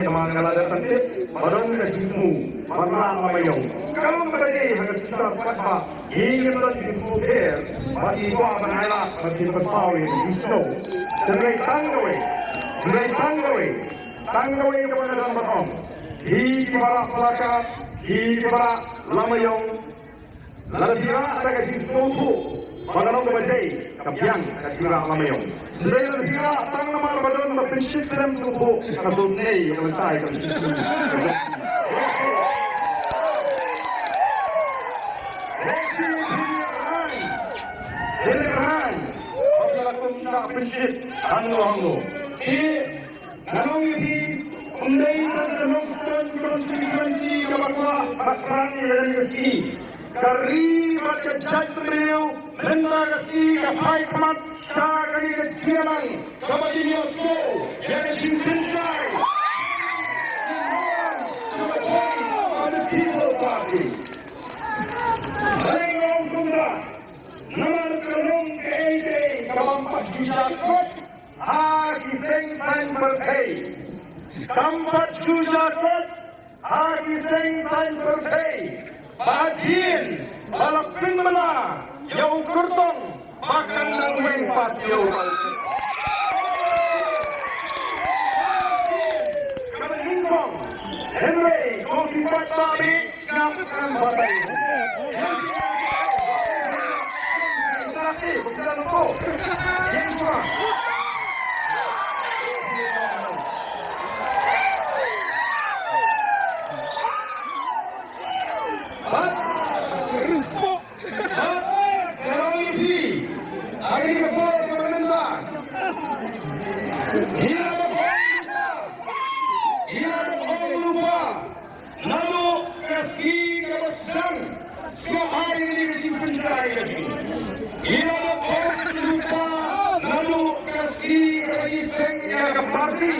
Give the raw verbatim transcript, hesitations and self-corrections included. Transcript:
Namar nga la dep tip ba don ka jingthmu ban rah lama ïong. Ka long kaba dei ha ka shisha pat ba ngi ngim don ki sngewthuh ba ki kwah ban ailad bad kin pynpaw ïa ka jingsngew. Hynrei tang kawei, hynrei tang kawei, tang kawei kaba nga dang ban ong. Hi kiba rah plaka, hi kiba rah lama ïong. Lada phi rah da ka jingsngewthuh ba ka long kaba dei, ka biang ka jingrah lama ïong. Hynrei lada phi rah tang namar ba don ba pynshit khlem sngewthuh, ka sngewsih ïa ka lynti ka sngewsih. Hynrei phi rah, phi rah ba phi la kum shah pynshit hangno hangno. Phi Nga ong ïa phi, ym dei tang ka Nongstoiñ constituency kaba kwah ban thrang ïa kane ka sngi. Ka ri bad ka jaitbynriew mynta ka sngi ka phai khmat sha kane ka jingïalang kaba kin ïohsngew ïa ka jingpynshai. To the Voice of the People Party. Balei nga ong kumta? Namar ka long kaei kaei kaba ym pat ju jia kot ha ki seng saiñ pyrthei. Kam pat ju jia kot ha ki seng saiñ pyrthei. Ba hadien ba la pynbna ïa u kyrtong ba kan nang weng pat ïa u. Kaba nyngkong, hynrei ko ki paidbah ba ïeit, sngap kan batai. Ka long ïa phi ha kane ka por kaba mynta. Ngi la dep ong rupa, ngi la dep ong rupa. Naduh ka sngi kaba sdang sngewbha ïa kane ka jingpynshai ka jong ngi. Ngi la dep ong rupa naduh ka sngi kaba ngi seng ïa ka party.